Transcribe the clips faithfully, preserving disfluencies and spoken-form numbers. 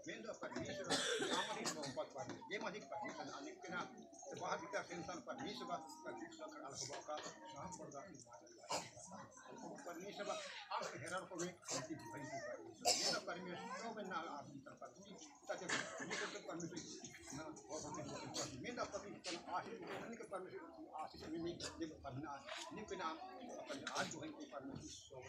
ᱢᱮᱱᱫᱚ ᱯᱟᱨᱢᱮᱥᱣᱟᱨ ᱟᱢᱨᱤᱱ ᱵᱚᱸᱜᱟ ᱯᱟᱨᱢᱮᱥᱣᱟᱨ, ᱡᱮ ᱢᱟᱹᱞᱤᱠ ᱯᱟᱨᱢᱮᱥᱣᱟᱨ ᱟᱞᱮ ᱠᱟᱱᱟ, ᱥᱮ ᱵᱟᱦᱟ ᱵᱤᱪᱟᱨ ᱥᱮᱱ ᱥᱟᱱ ᱯᱟᱨᱢᱮᱥᱣᱟᱨ, ᱯᱟᱨᱢᱮᱥᱣᱟᱨ ᱟᱞᱮ ᱠᱚ ᱵᱟᱠᱟ, ᱥᱟᱢ ᱯᱚᱨᱫᱟ ᱯᱟᱨᱢᱮᱥᱣᱟᱨ, ᱟᱢ ᱦᱮᱨᱟᱞ ᱠᱚᱢᱮ, ᱟᱢ ᱫᱩᱦᱟᱹᱭ ᱯᱟᱨᱢᱮᱥᱣᱟᱨ, ᱢᱮᱱᱫᱚ ᱯᱟᱨᱢᱮᱥᱣᱟᱨ ᱢᱮᱱᱟᱜᱼᱟ, ᱟᱨ ᱢᱤᱫᱴᱟᱝ ᱯᱟᱨᱢᱮᱥᱣᱟᱨ, ᱛᱟᱠᱮ ᱢᱤᱫᱴᱟᱝ ᱯᱟᱨᱢᱮᱥᱣᱟᱨ, ᱢᱮᱱᱫᱚ ᱯᱟᱨᱢᱮᱥᱣᱟᱨ, ᱢᱮᱱᱫᱚ ᱯᱟᱨᱢᱮᱥᱣᱟᱨ, ᱟᱥᱤᱥ ᱢᱮᱱᱟᱜᱼᱟ, ᱱᱤᱠᱟᱹ ᱯᱟᱨᱢᱮᱥᱣᱟᱨ, ᱟᱯᱟᱱ ᱟᱨ ᱫᱩᱦᱟᱹᱭ ᱯᱟᱨᱢᱮᱥᱣᱟᱨ,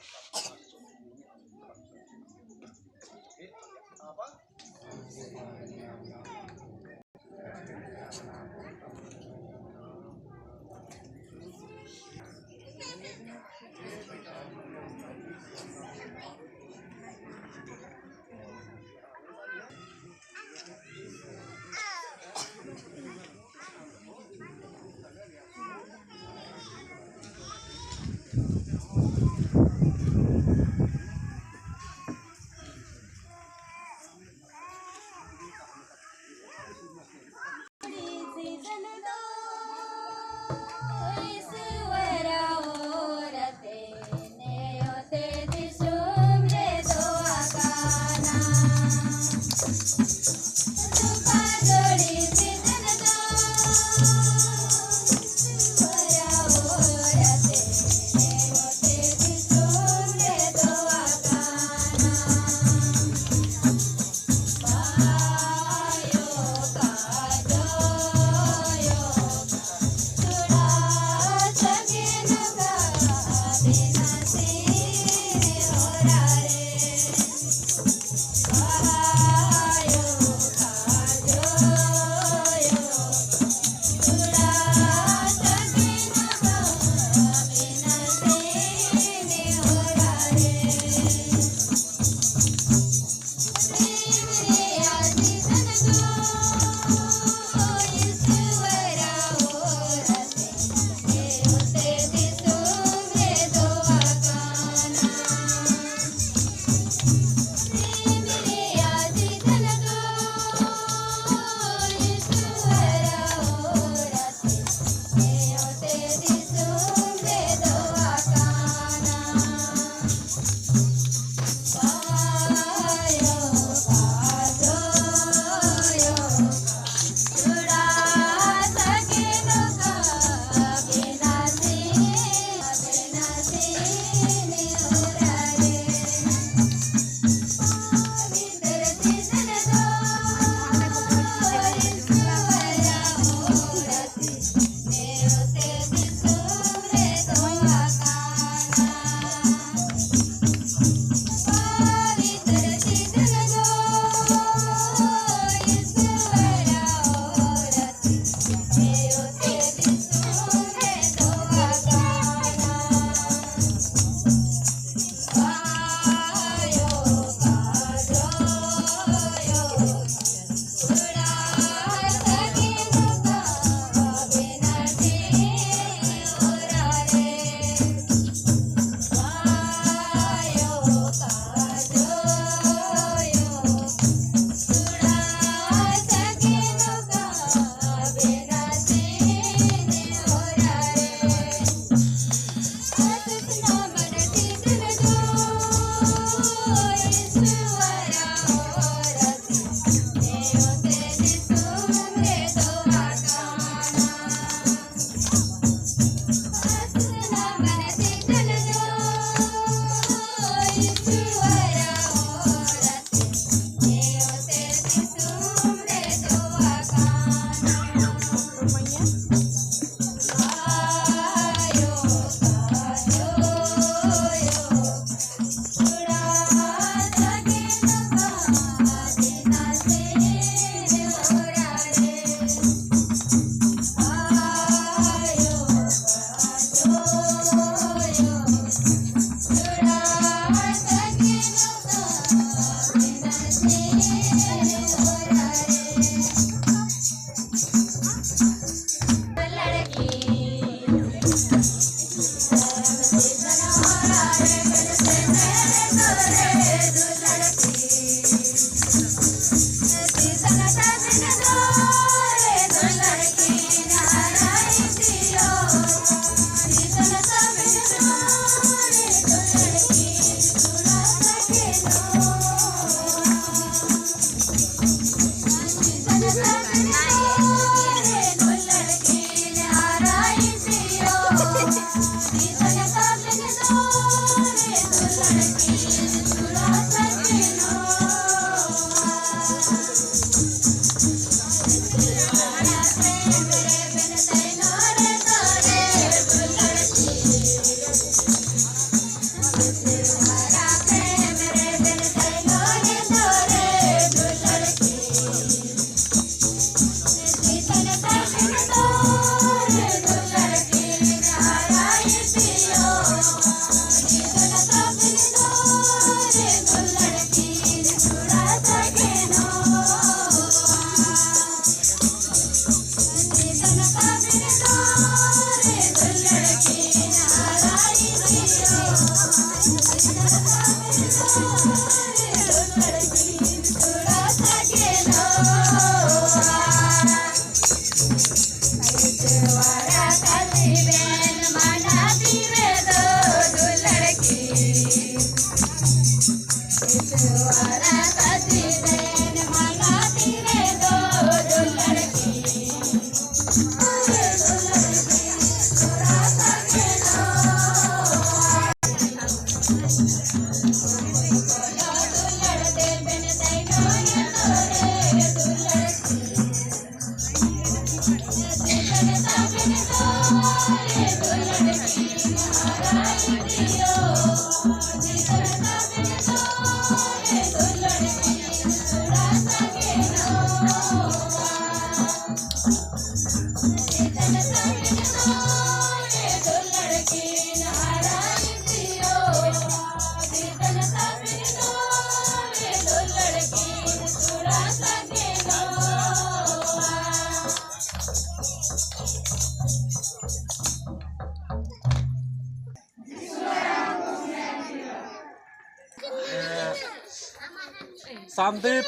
ᱥᱟᱱᱫᱤᱯ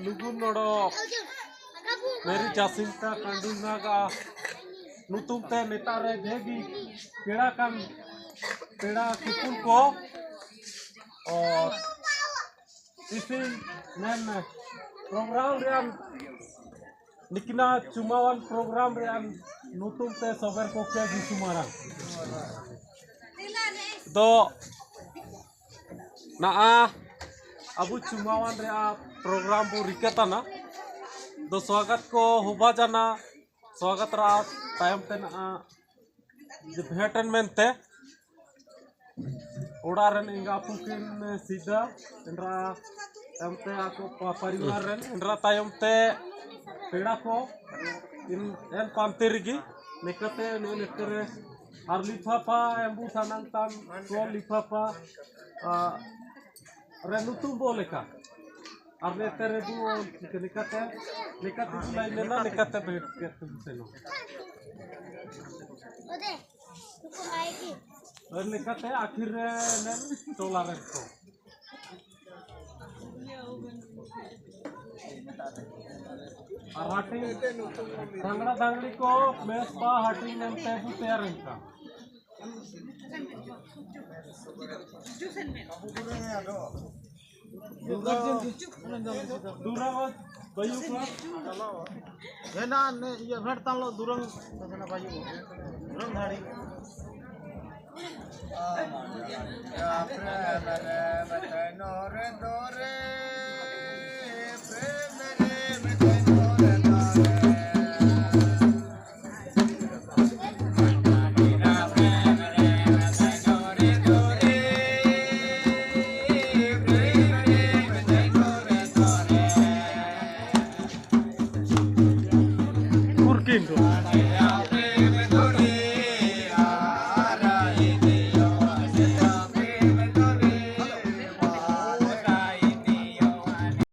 ᱞᱩᱜᱩᱱ ᱱᱚᱰᱚ ᱢᱮᱨᱤ ᱡᱟᱥᱤᱱᱛᱟ ᱠᱟᱹᱱᱰᱩᱞ ᱱᱟᱜᱟ ᱧᱩᱛᱩᱢ ᱛᱮ ᱱᱮᱛᱟᱨ ᱨᱮ ᱡᱮᱜᱤ ᱯᱮᱲᱟ ᱠᱟᱱ ᱯᱮᱲᱟ ᱠᱩᱯᱩᱞ ᱠᱚ, ᱚ, ᱤᱥᱤᱱ ᱢᱮᱱ ᱯᱨᱳᱜᱨᱟᱢ ᱨᱮᱭᱟᱜ ᱱᱤᱠᱤᱱᱟ ᱪᱩᱢᱟᱣᱟᱱ ᱯᱨᱳᱜᱨᱟᱢ ᱨᱮᱭᱟᱜ ᱧᱩᱛᱩᱢ ᱛᱮ ᱥᱚᱵᱮᱨ ᱠᱚ ᱠᱮ ᱡᱤᱥᱩ ᱢᱟᱨᱟᱝ ᱫᱚ ᱱᱟᱜᱼᱟ ᱟᱵᱚ ᱪᱩᱢᱟᱣᱟᱱ ᱨᱮᱭᱟᱜ ᱯᱨᱳᱜᱨᱟᱢ ᱵᱚ ᱨᱤᱠᱟᱹ ᱛᱟᱱᱟ᱾ ᱫᱚ ᱥᱣᱟᱜᱟᱛ ᱠᱚ ᱦᱚᱵᱟ ᱡᱟᱱᱟ, ᱥᱣᱟᱜᱟᱛ ᱨᱮᱭᱟᱜ ᱛᱟᱭᱚᱢ ᱛᱮ ᱱᱟᱜᱼᱟ ᱡᱮ ᱵᱷᱮᱴ ᱮᱱ ᱢᱮᱱᱛᱮ ᱚᱲᱟᱜ ᱨᱮᱱ ᱮᱸᱜᱟ ᱟᱹᱯᱩ ᱠᱤᱱ ᱥᱤᱫᱟ, ᱮᱱᱨᱟ ᱛᱟᱭᱚᱢ ᱛᱮ ᱟᱠᱚ ᱯᱟ-, ᱯᱟᱨᱤᱵᱟᱨ ᱨᱮᱱ, ᱮᱱᱨᱟ ᱛᱟᱭᱚᱢ ᱛᱮ ᱯᱮᱲᱟ ᱠᱚ ᱤᱱ, ᱮᱱ ᱯᱟᱱᱛᱮ ᱨᱮᱜᱮ ᱱᱮᱠᱟᱛᱮ ᱱᱚᱜᱼᱚᱭ ᱱᱮᱠᱟᱨᱮ ᱟᱨ ᱞᱤᱯᱷᱟᱯᱷᱟ ᱮᱢᱵᱩ ᱥᱟᱱᱟᱝ ᱛᱟᱢ ᱠᱚ ᱞᱤᱯᱷᱟᱯᱷᱟ, ᱟ, ᱨᱮ ᱱᱩᱛᱩᱢ ᱵᱚ ᱞᱮᱠᱟ᱾ ᱟᱨ ᱱᱮᱛᱮ ᱨᱮᱵᱚ ᱪᱤᱠᱟᱹ ᱞᱮᱠᱟᱛᱮ, ᱞᱮᱠᱟᱛᱮ ᱵᱚ ᱞᱟᱹᱭ ᱞᱮᱱᱟ, ᱞᱮᱠᱟᱛᱮ ᱵᱷᱮᱴ ᱠᱮᱫ ᱛᱮᱵᱚ ᱥᱮᱱᱚᱜ᱾ ᱟᱨ ᱞᱮᱠᱟᱛᱮ ᱟᱹᱠᱷᱤᱨ ᱨᱮ ᱱᱮ ᱴᱚᱞᱟ ᱨᱮᱱ ᱠᱚ᱾ ᱟᱨ ᱦᱟᱹᱴᱤᱧ, ᱫᱟᱝᱲᱟ ᱫᱟᱝᱲᱤ ᱠᱚ ᱢᱮᱥ ᱯᱟ ᱦᱟᱹᱴᱤᱧ ᱮᱱᱛᱮ ᱵᱚ ᱛᱮᱭᱟᱨ ᱮᱱ ᱠᱟ᱾ ᱫᱩᱨᱟᱝ ᱵᱟᱭᱩ ᱠᱚ᱾ ᱦᱮᱱᱟ ᱱᱮ ᱤᱭᱟᱹ ᱵᱷᱮᱴ ᱛᱟᱱ ᱞᱚ ᱫᱩᱨᱟᱝ, ᱫᱩᱨᱟᱝ ᱫᱷᱟᱲᱤ᱾